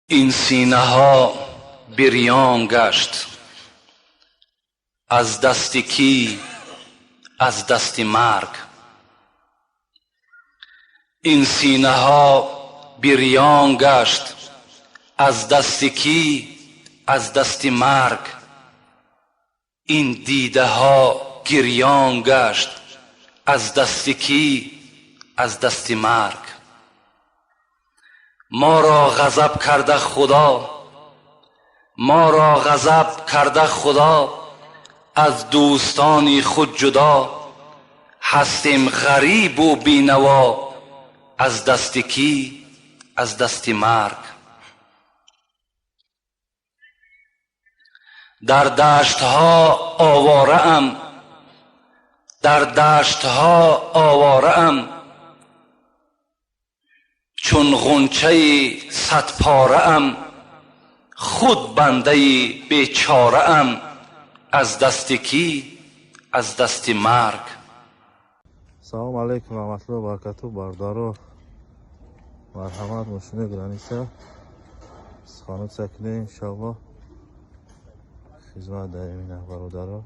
Ин синаҳо бирён гашт аз дасти кӣ? Аз дасти марг. Ин синаҳо бирён гашт аз дасти кӣ? Аз дасти марг. Ин дидаҳо гирён гашт аз дасти кӣ? Аз дасти марг. Моро ғазаб карда Худо, моро ғазаб карда Худо, аз дӯстони худ ҷудо, ҳастем ғарибу бенаво, аз дасти кӣ? Аз дасти марг. Дар даштҳо овораам, дар даштҳо овораам, чун ғунчаи садпораам, худ бандаи бечораам, аз дасти кӣ? Аз дасти марг. Салом алейкум раҳматуллоҳи ва баракатуҳ, бародаро, марҳамат, мошини граница схонуца кунем, иншоаллоҳ хизмат даем ина бародаро.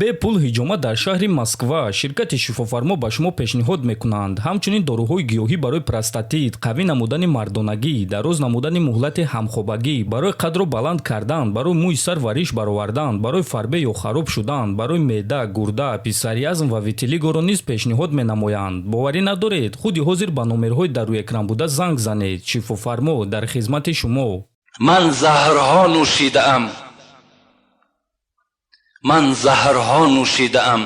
Бепул ҳиҷома дар шаҳри Москва. Ширкати Шифофармо ба шумо пешниҳод мекунанд ҳамчунин доруҳои гиёҳӣ барои простатит, қавӣ намудани мардонагӣ, дароз намудани муҳлати ҳамхобагӣ, барои қадро баланд кардан, барои мӯи сар ва риш баровардан, барои фарбе ё хароб шудан, барои меъда, гурда, псориазм ва витилигоро низ пешниҳод менамоянд. Боварӣ надоред? Худи ҳозир ба номерҳои дар рӯи экран буда занг занед. Шифофармо дар хизмати шумо. Ман заҳрҳо нӯшидаам, ман заҳрҳо нӯшидаам,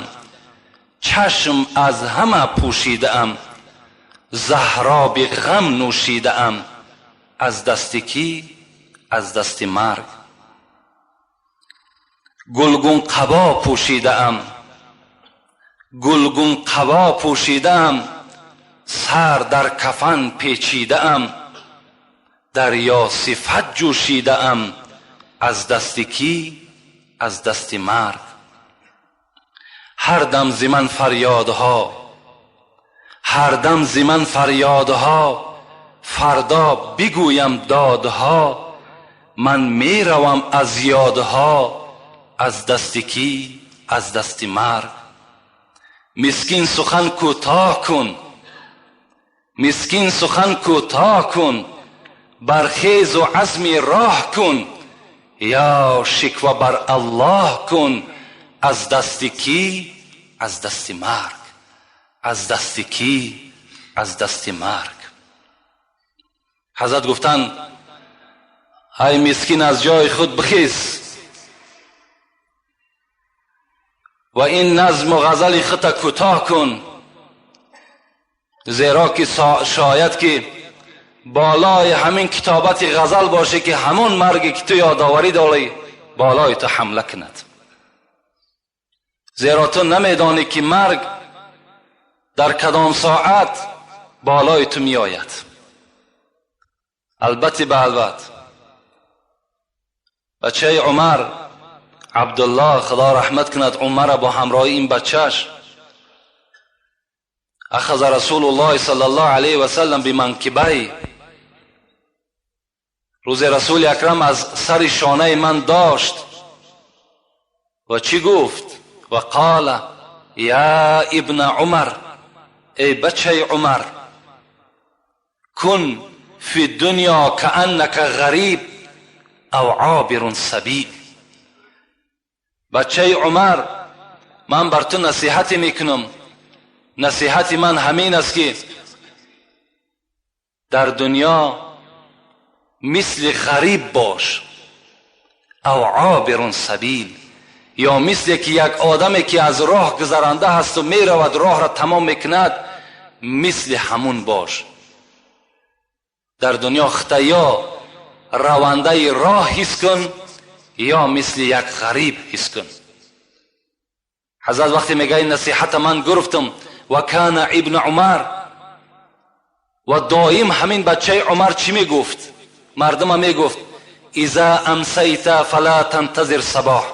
чашм аз ҳама пӯшидаам, заҳроби ғам нӯшидаам, аз дасти кӣ? Аз дасти марг. Гулгун қабо пӯшидаам, гулгун қабо пӯшидаам, сар дар кафан печидаам, дарё сифат ҷӯшидаам, аз дасти кӣ? Аз дасти марг. Ҳар дам зи ман фарёдҳо, ҳар дам зи ман фарёдҳо, фардо бигӯям додҳо, ман меравам аз ёдҳо, аз дасти кӣ? Аз дасти марг. Мискин сухан кӯтоҳ кун, мискин сухан кӯтоҳ кун, бархезу азми роҳ кун, ё шиква бар Аллоҳ кун, аз дасти кӣ? Аз дасти марг. Аз дасти кӣ? Аз дасти марг. Ҳазрат гуфтанд: ай мискин, аз ҷои худ бихез ва ин назму ғазали худта кӯтоҳ кун, зеро ки шояд ки болои ҳамин китобати ғазал боше ки ҳамон марге ки ту ёдоварӣ дорӣ болои ту ҳамла кунад, зеро ту намедонӣ ки марг дар кадом соат болои ту меояд. Албатта ба албат бачаи Умар Абдуллоҳ, худо раҳмат кунад Умара, бо ҳамроҳи ин бачаш ахаза Расулуллоҳ саллаллоҳу алайҳи васаллам биманкибай. Рӯзе Расули Акрам аз сари шонаи ман дошт ва чӣ гуфт? Ва қола я ибна Умар, эй бачаи Умар, кун фи дунё кааннака ғариб ав обирун сабил. Бачаи Умар, ман бар ту насиҳате мекунам. Насиҳати ман ҳамин аст ки дар дунё мисли ғариб бош, ав обирун сабил, ё мисле ки як одаме ки аз роҳ гузаранда ҳасту меравад, роҳро тамом мекунад, мисли ҳамун бош. Дар дунё хита ё равандаи роҳ ҳис кун, ё мисли як ғариб ҳис кун. Ҳазрат вақте мегӯяд насиҳата ман гирифтам, ва кана ибну Умар, ва доим ҳамин бачаи Умар чӣ мегуфт? Мардума мегуфт: иза амсайта фала тантазир сабоҳ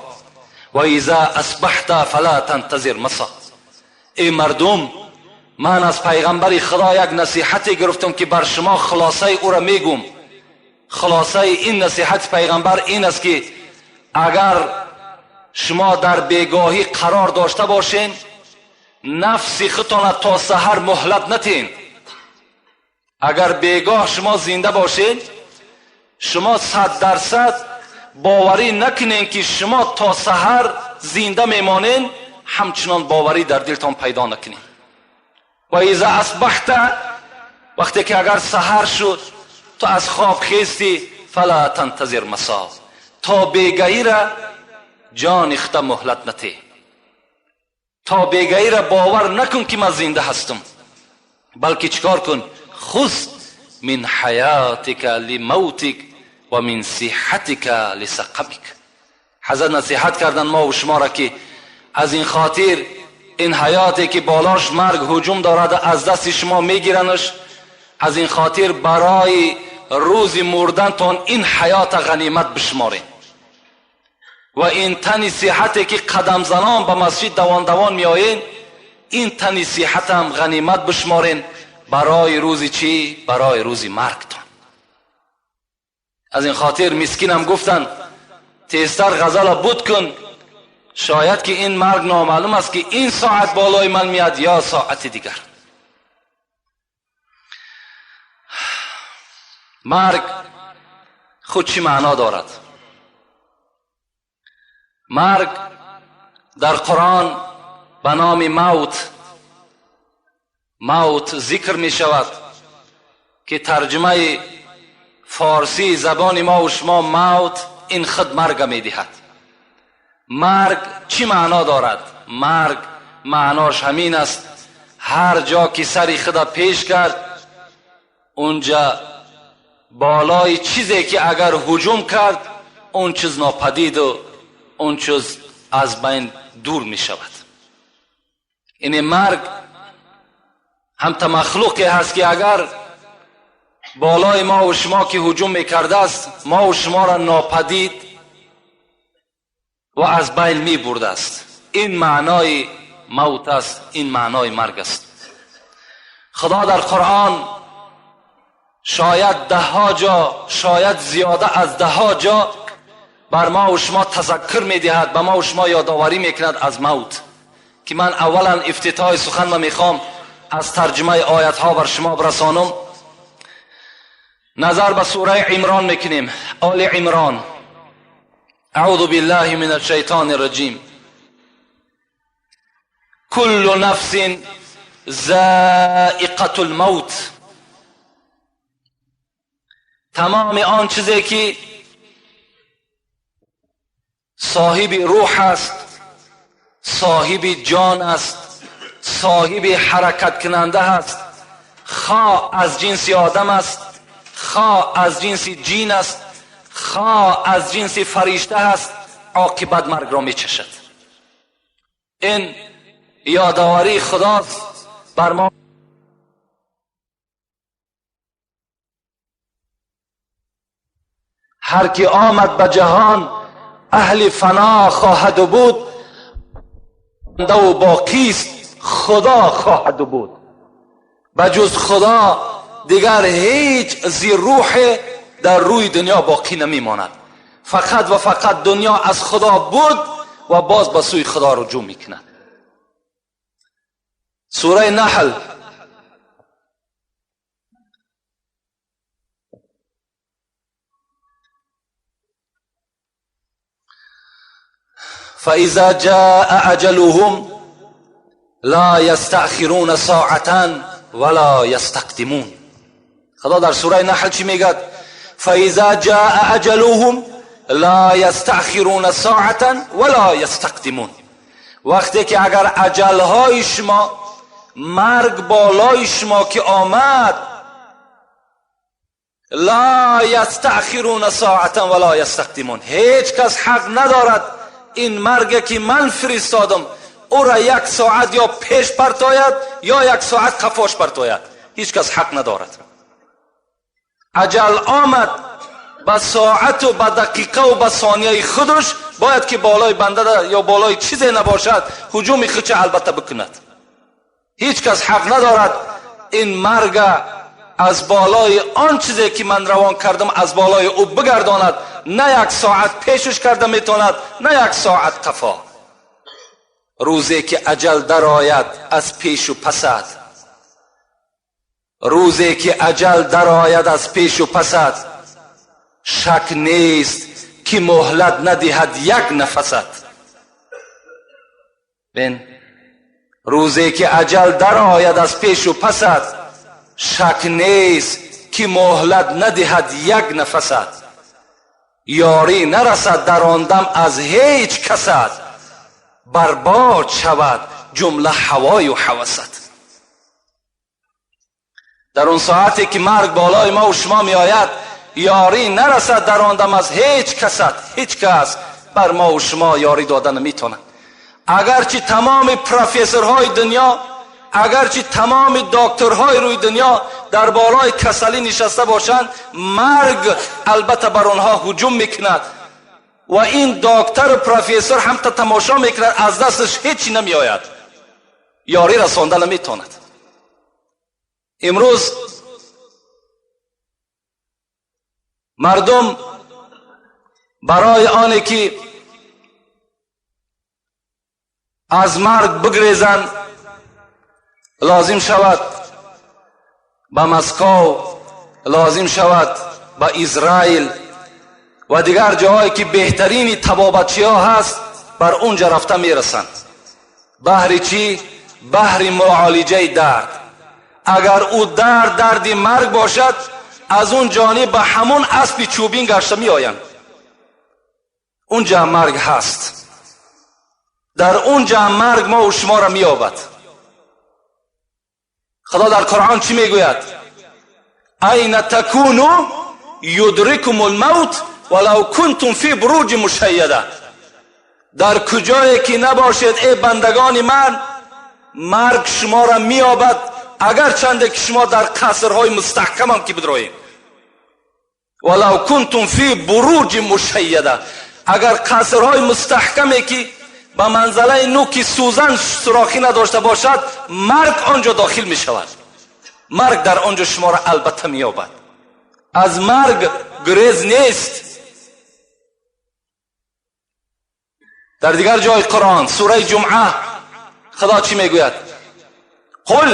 ва иза асбаҳта фала тантазир маса. Эй мардум, من از پیغمبر خدا یک نصیحتی گرفتم که بر شما خلاصه او را میگم. خلاصه این نصیحت پیغمبر این است که اگر شما در بیگاهی قرار داشته باشین، نفس خودتان تا سحر مهلت نتین. اگر بیگاه شما زنده باشین، شما 100% باوری نکنین که شما تا سحر زنده میمانین، همچنان باوری در دلتان پیدا نکنین. و اذا اصبحت، وقتی که اگر سحر شد تو از خواب خیستی، فلا تنتظر مساء، تا بیگاهی را جان خود مهلت نتی، تا بیگاهی را باور نکن که من زنده هستم، بلکه چیکار کن؟ خذ من حیاتک لموتک و من صحتک لسقمک. حضرت نصیحت کردن ما و شما را که از این خاطر این حیاتی که بالاش مرگ هجوم دارد از دست شما میگیرنش، از این خاطر برای روز مردنتان این حیات غنیمت بشمارین و این تن صحتی که قدم زنان به مسجد دوان دوان میآیین، این تن صحت هم غنیمت بشمارین برای روز چی؟ برای روز مرگتان. از این خاطر مسکین هم گفتن تیزتر غزل بود کن، شاید که این مرگ نامعلوم است که این ساعت بالای من میاد یا ساعت دیگر. مرگ خود چی معنا دارد؟ مرگ در قرآن به نام موت، موت ذکر می شود که ترجمه فارسی زبان ما و شما موت این خود مرگ می دهد. مرگ چی معنا دارد؟ مرگ معناش همین است، هر جا که سری خود پیش کرد اونجا بالای چیزی که اگر هجوم کرد اون چیز ناپدید و اون چیز از بین دور می شود. این مرگ هم تا مخلوقی هست که اگر بالای ما و شما که هجوم میکرده است، ما و شما را ناپدید و از بین می برده است. این معنای موت است، این معنای مرگ است. خدا در قرآن شاید ده ها جا، شاید زیاده از ده ها جا بر ما و شما تذکر میدهد، به ما و شما یادآوری میکند از موت، که من اولا افتتاح سخن ما میخوام از ترجمه آیت ها بر شما برسانم. نظر به سوره عمران میکنیم، آل عمران. اعوذ بالله من الشیطان الرجیم. کل نفس ذائقة الموت. تمام آن چیزی که صاحب روح است، صاحب جان است، صاحب حرکت کننده است، خواه از جنس آدم است، خواه از جنس جین است، خواه از جنس فرشته است، عاقبت مرگ را میچشد. این یادآوری خداست بر ما. هر کی آمد به جهان اهل فنا خواهد بود، بنده و باقی است خدا خواهد بود. بجز خدا دیگر هیچ زیر روح در روی دنیا باقی نمیماند. فقط و فقط دنیا از خدا بود و باز به سوی خدا رجوع میکند. سوره نحل فإذا جاء أجلهم لا يستأخرون ساعة ولا يستقدمون. خدا در سوره نحل چی میگه؟ فإذا جاء أجلهم لا يستأخرون ساعة ولا يستقدمون. وقتی که اگر اجلهای شما، مرگ بالای شما که آمد، لا یستأخرون ساعة ولا یستقدمون، هیچ کس حق ندارد این مرگ که من فرستادم او را یک ساعت یا پیش پرتاید یا یک ساعت قفاش پرتاید. هیچ کس حق ندارد. اجل آمد به ساعت و به دقیقه و به ثانیه خودش باید که بالای بنده یا بالای چیزی نباشد هجوم خودش البته بکند. Ҳеҷ кас ҳақ надорад ин марг аз болои он чизе ки ман равон кардам аз болои ӯ бигардонад. На як соат пешаш карда метавонад, на як соат қафо. Рӯзе ки аҷал дарояд аз пешу пасад, рӯзе ки аҷал дарояд аз пешу пасад, шак нест ки муҳлат надиҳад як нафасат. Бин, рӯзе ки аҷал дарояд аз пешу пасад, шак нест ки муҳлат надиҳад як нафасат. Ёрӣ нарасад дар он дам аз ҳеҷ касат, барбод шавад ҷумла ҳавою ҳавасат. Дар он соате ки марг болои мо ва шумо меояд, ёрӣ нарасад дар он дам аз ҳеҷ касат. Ҳеҷ кас бар мо ва шумо ёрӣ дода наметавонад. Агарчи тамоми профессорҳои дунё, агарчи тамоми докторҳои рӯи дунё дар болои касалӣ нишаста бошанд, марг албатта бар онҳо ҳуҷум мекунад ва ин доктор профессор ҳам та тамошо мекунад, аз дасташ ҳеҷ намеояд, ёрӣ расонда наметавонад. Имрӯз мардум барои оне ки аз марг бигрезанд, лозим шавад ба Москов, лозим шавад ба Израил ва дигар ҷоҳое ки беҳтарини табобатчиҳо ҳаст, бар онҷа рафта мерасанд. Баҳри чӣ? Баҳри муолиҷаи дард. Агар ӯ дард дарди марг бошад, аз он ҷониб ба ҳамон аспи чӯбин гашта меоянд. Онҷа марг ҳаст, дар онҷа марг мо ва шуморо меёбад. Худо дар Қуръон чӣ мегӯяд? Айна такуну юдрикум алмавт валав кунтум фи буруҷи мушайяда. Дар куҷое ки набошед, эй бандагони ман, марг шуморо меёбад, агарчанде ки шумо дар қасрҳои мустаҳкамам ки бидроед. Валав кунтум фи буруҷи мушайяда. Агар қасрҳои мустаҳкаме ки ба манзалаи нуки сӯзан сурохӣ надошта бошад, марг онҷо дохил мешавад. Марг дар онҷо шуморо албатта меёбад. Аз марг гурез нест. Дар дигар ҷои Қуръон, сураи Ҷумъа, Худо чӣ мегӯяд? Қул,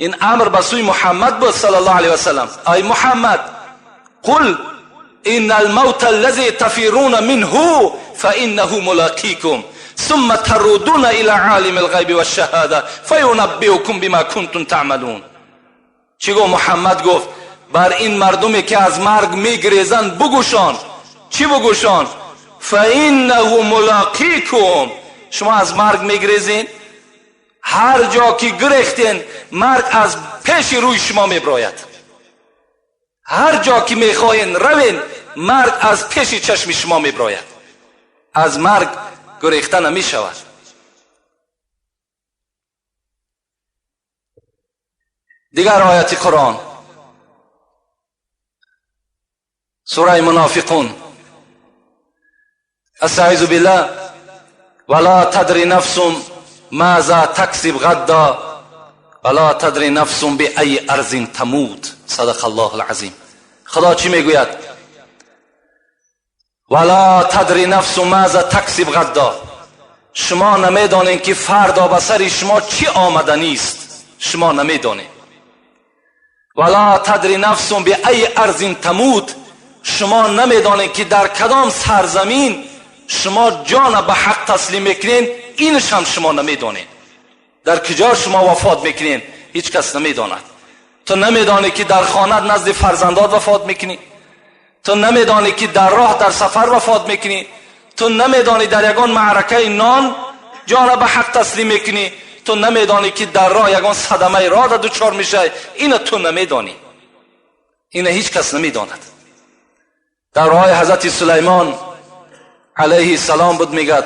ин амр ба сӯи Муҳаммад буд саллаллоҳу алайҳи васаллам. Ай Муҳаммад, қул إن الموت الذي تفرون منه فإنه ملاقيكم ثم تردون إلى عالم الغيب والشهادة فينبئكم بما كنتم تعملون. چی گفت محمد؟ گفت بر این مردمی که از مرگ میگریزند بگوشان. چی بگوشان؟ فإنه ملاقیکم. شما از مرگ میگریزین، هر جا که گریختین مرگ از پیش روی شما میبراید. هر جا که میخواین روین، مرگ از پیش چشم شما میبراید. از مرگ گریخته نمیشود. دیگر آیت قرآن، سوره منافقون، استعیذ بالله ولا تدری نفس ماذا تکسب غدا ولا تدری نفس بأی ارض تموت. صدق الله العظیم. خدا چی میگوید؟ ولا تدری نفس ماذا تکسب غدا. شما نمیدانین که فردا به سر شما چی آمدنی است. شما نمیدانین. ولا تدری نفس بأی ارض تموت. شما نمیدانین که در کدام سرزمین شما جان به حق تسلیم میکنین، اینش هم شما نمیدانین. در کجا شما وفات میکنین هیچ کس نمیداند. تو نمیدانی که در خانه نزد فرزندات وفات میکنی، تو نمیدانی که در راه در سفر وفات میکنی، تو نمیدانی در یگان معرکه نان جان به حق تسلیم میکنی، تو نمیدانی که در راه یگان صدمه راه در دچار میشه. اینو تو نمیدانی، اینو هیچ کس نمیداند. در راه حضرت سلیمان علیه السلام بود، میگد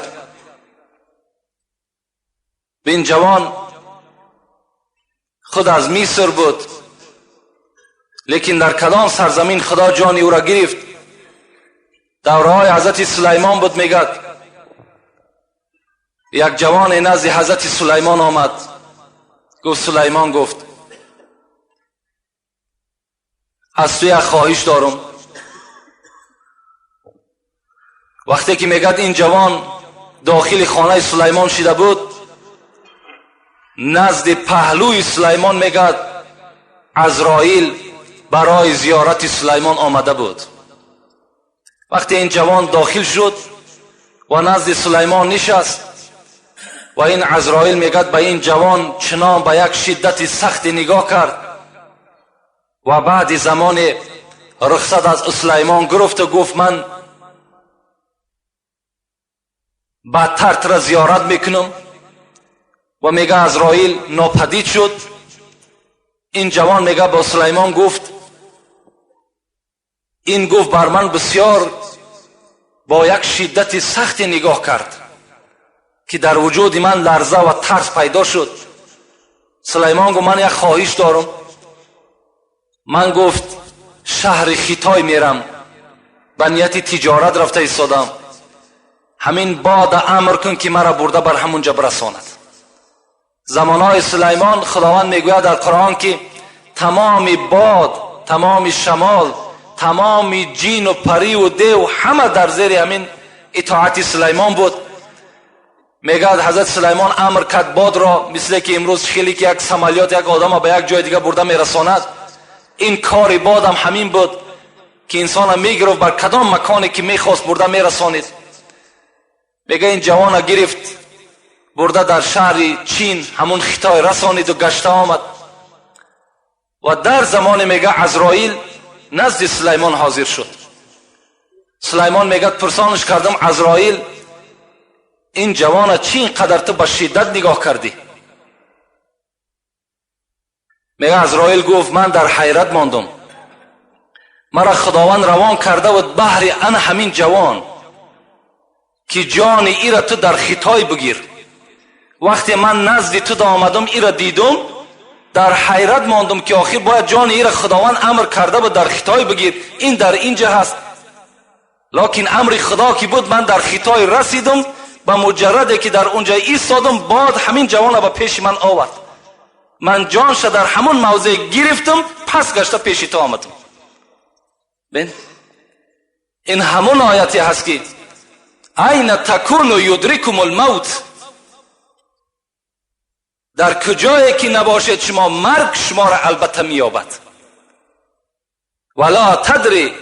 این جوان خود از مصر بود، لیکن در کدام سرزمین خدا جان او را گرفت. در راه حضرت سلیمان بود، میگد یک جوان نزد حضرت سلیمان آمد. گفت سلیمان گفت از تو یک خواهش دارم. وقتی که میگد این جوان داخل خانه سلیمان شده بود، نزد پهلوی سلیمان میگد عزرائیل برای زیارت سلیمان آمده بود. وقتی این جوان داخل شد و نزد سلیمان نشست و این عزرائیل میگد به این جوان چنان به یک شدت سخت نگاه کرد و بعد زمان رخصت از سلیمان گرفت و گفت من بدتر تو را زیارت میکنم. و میگه عزرائیل ناپدید شد. این جوان میگه با سلیمان گفت، این گفت بر من بسیار با یک شدت سخت نگاه کرد که در وجود من لرزه و ترس پیدا شد. سلیمان گفت من یک خواهش دارم. من گفت شهر خیتای میرم، به نیت تجارت رفته ایستادم، همین باد امر کن که مرا برده بر همونجا برساند. زمانهای سلیمان خداوند میگوید در قرآن که تمام باد، تمام شمال، تمام جین و پری و دیو همه در زیر همین اطاعت سلیمان بود. میگه حضرت سلیمان امر کرد باد را، مثل که امروز خیلی که یک سمالیات یک آدم به یک جای دیگه برده میرساند، این کار باد هم همین بود که انسان میگرفت بر کدام مکانی که میخواست برده میرسانید. میگه این جوان گرفت برده در شهر چین همون خطای رسانید و گشته آمد. و در زمان میگه عزرائیل نزد سلیمان حاضر شد. سلیمان میگه پرسانش کردم عزرائیل این جوان چی اینقدر تو به شدت نگاه کردی؟ میگه عزرائیل گفت من در حیرت ماندم، مرا خداوند روان کرده بود بهر ان همین جوان که جان ای را تو در خطای بگیر. وقتی من نزد تو آمدم ای را دیدم در حیرت ماندم که آخر باید جان ای را خداوند امر کرده بود در خطای بگیر، این در اینجا هست، لکن امر خدا که بود من در خطای رسیدم، به مجرده که در اونجا ایستادم باد همین جوان را به پیش من آورد، من جانش در همون موضع گرفتم، پس گشته پیش تو آمدم. بین این همون آیتی هست که این تکون یدرکم الموت، در کجایی که نباشید شما مرگ شما را البته مییابد. ولا تدری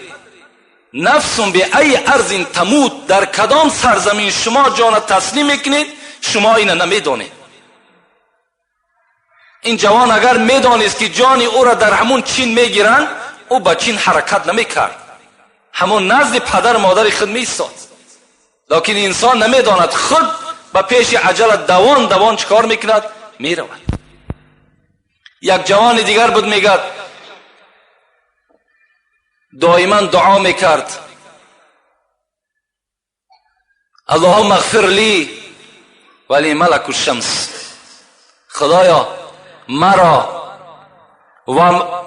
نفس به ای ارض تموت، در کدام سرزمین شما جان تسلیم میکنید شما اینو نمیدانید. این جوان اگر میدانست که جان او را در همون چین میگیرند، او به چین حرکت نمیکرد، همون نزد پدر مادر خود میایستاد. لکن انسان نمیداند، خود به پیش عجله دوان دوان چکار میکند؟ میرود. یک جوان دیگر بود میگد دائما دعا میکرد اللهم اغفر لی ولی ملک الشمس، خدایا مرا و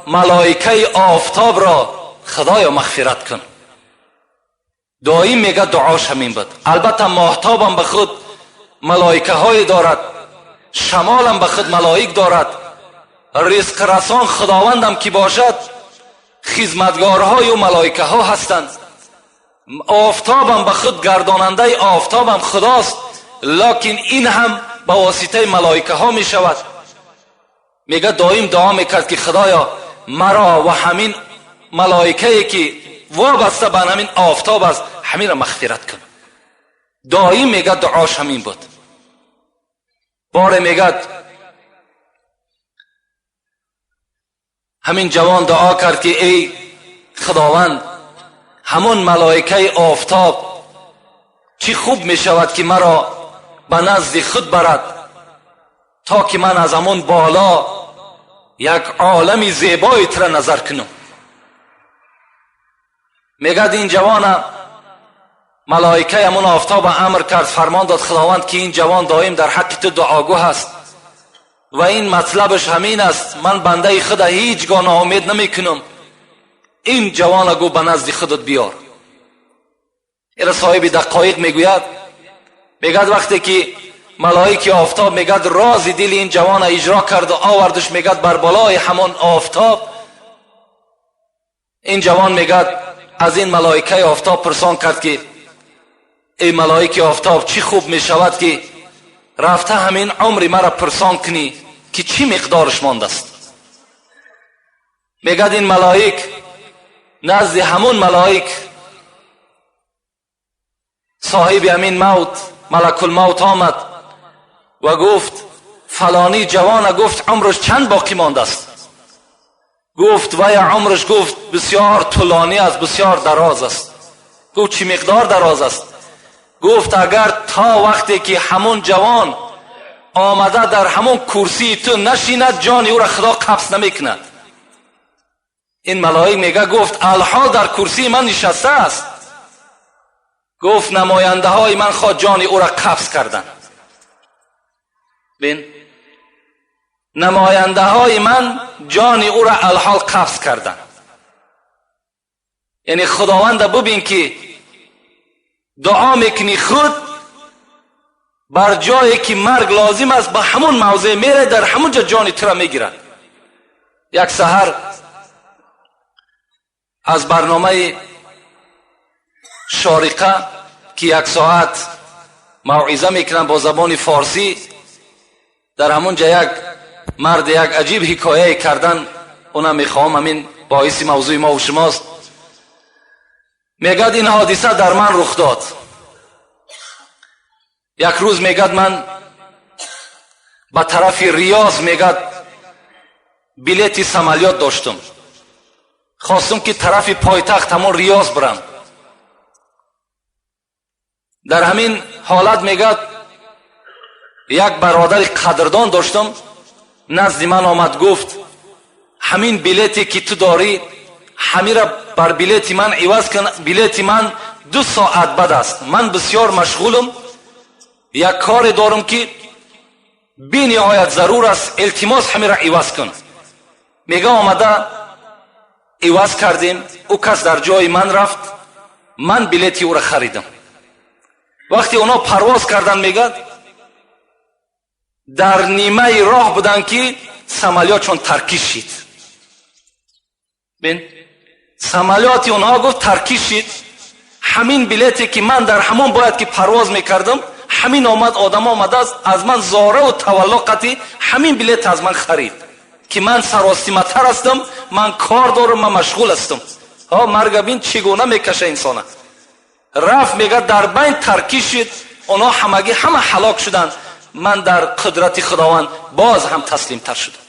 ملائکه آفتاب را خدایا مغفرت کن. دائم میگه دعاش همین بود. البته ماهتابم به خود ملائکه های دارد، شمالم به خود ملائک دارد، رزق رسان خداوندم که باشد خدمتگارهای و ملائکه ها هستند، آفتابم به خود گرداننده آفتابم خداست، لکن این هم به واسطه ملائکه ها می شود. میگه دائم دعا میکرد که خدایا مرا و همین ملائکه که وابسته به همین آفتاب است همین را مغفرت کن. دائم میگه دعاش همین بود. باره میگه همین جوان دعا کرد که ای خداوند همون ملائکه آفتاب چی خوب میشود که مرا به نزد خود برد تا که من از همون بالا یک عالم زیبایی تر نظر کنم. میگه این جوان ملائکه همون آفتاب امر کرد، فرمان داد خداوند که این جوان دائم در حق تو دعاگو هست و این مطلبش همین است، من بنده خود هیچگاه ناامید نمیکنم، این جوان گو به نزد خودت بیار. این صاحب دقایق میگوید، میگد وقتی که малоики офтоб мегӯяд рози дили ин ҷавона иҷро карду овардуш, мегӯяд, бар болои ҳамон офтоб. Ин ҷавон, мегӯяд, аз ин малоикаи офтоб пурсон кард, ки эй малоики офтоб, чӣ хуб мешавад, ки рафта ҳамин умри маро пурсон кунӣ, ки чӣ миқдораш мондааст. Мегӯяд, ин малоик назди ҳамун малоик, соҳиби ҳамин мавт, малакулмавт омад ва гуфт: фалонӣ ҷавона, гуфт, умраш чанд боқӣ мондааст? Гуфт: вая умраш, гуфт, бисёр тӯлонӣ аст, бисёр дароз аст. Гуфт: чӣ миқдор дароз аст? Гуфт: агар то вақте ки ҳамун ҷавон омада дар ҳамун курсии ту нашинад, ҷони ӯро Худо қабз намекунад. Ин малоик мега, гуфт, алҳол дар курсии ман нишастааст. Гуфт: намояндаҳои ман хо ҷони ӯро қабз карданд. Бин, намояндаҳои ман ҷони ӯро алҳол қабз карданд. Яъне Худованда бубин, ки дуо мекунӣ, худ бар ҷое ки марг лозим аст, ба ҳамун мавзеъ мерай, дар ҳамун ҷо ҷони тура мегирад. Як саҳар аз барномаи Шориқа, ки як соат мавъиза мекунанд бо забони форсӣ, дар ҳамун ҷа як мард як аҷиб ҳикояе кардан. Унам мехоҳам, ҳамин боиси мавзӯи мо шумост. Мегӯяд, ин ҳодиса дар ман рух дод. Як рӯз, мегӯяд, ман ба тарафи Риёз, мегӯяд, билети самолёт доштум. Хостум, ки тарафи пойтахт, ҳамон Риёз, бирам. Дар ҳамин ҳолат, мегӯяд, як бародари қадрдон доштам, назди ман омад, гуфт: ҳамин билете ки ту дорӣ, ҳамира бар билети ман иваз кун. Билети ман 2 соат бад аст, ман бисёр машғулам, як коре дорам, ки бениҳоят зарур аст, илтимос, ҳамира иваз кун. Мега, омада иваз кардем. Ӯ кас дар ҷои ман рафт, ман билети ӯро харидам. Вақте онҳо парвоз карданд, мегӯяд, дар нимаи роҳ буданд, ки самолётшон таркиш шид. Бин, самолёти онҳо, гуфт, таркиш шид. Ҳамин билете ки ман дар ҳамон бояд ки парвоз мекардам, ҳамин омад, одам омадааст, аз ман зораву тавалло қатӣ ҳамин билет аз ман харид, ки ман саросиматар ҳастам, ман кор дорам, ман машғул ҳастам. Ҳо, марга бин, чӣ гуна мекаша инсона. Рафт, мегӯяд, дар байн таркиш шид, онҳо ҳамагӣ ҳама ҳалок шуданд. Ман дар қудрати Худованд боз ҳам таслимтар шудам.